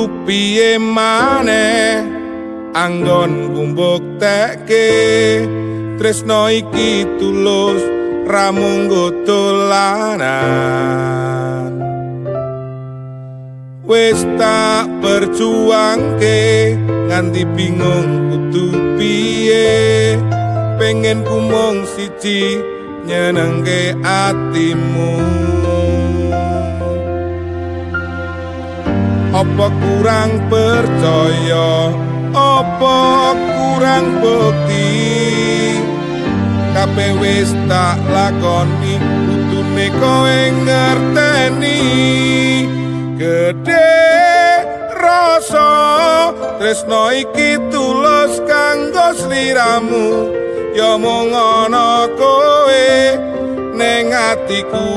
Kudu piye maneh anggonku mbuktekke tresno iki tulus ra mung nggo dolanan. Wis tak perjuangke nganti bingung kudu piye, pengen ku mung siji nyenengke atimu. Apa kurang percaya, apa kurang bukti, kabeh wis tak lakoni kudune kowe ngerteni. Gedhe rasa tresno iki tulus kanggo sliramu, ya mung ana kowe ning atiku.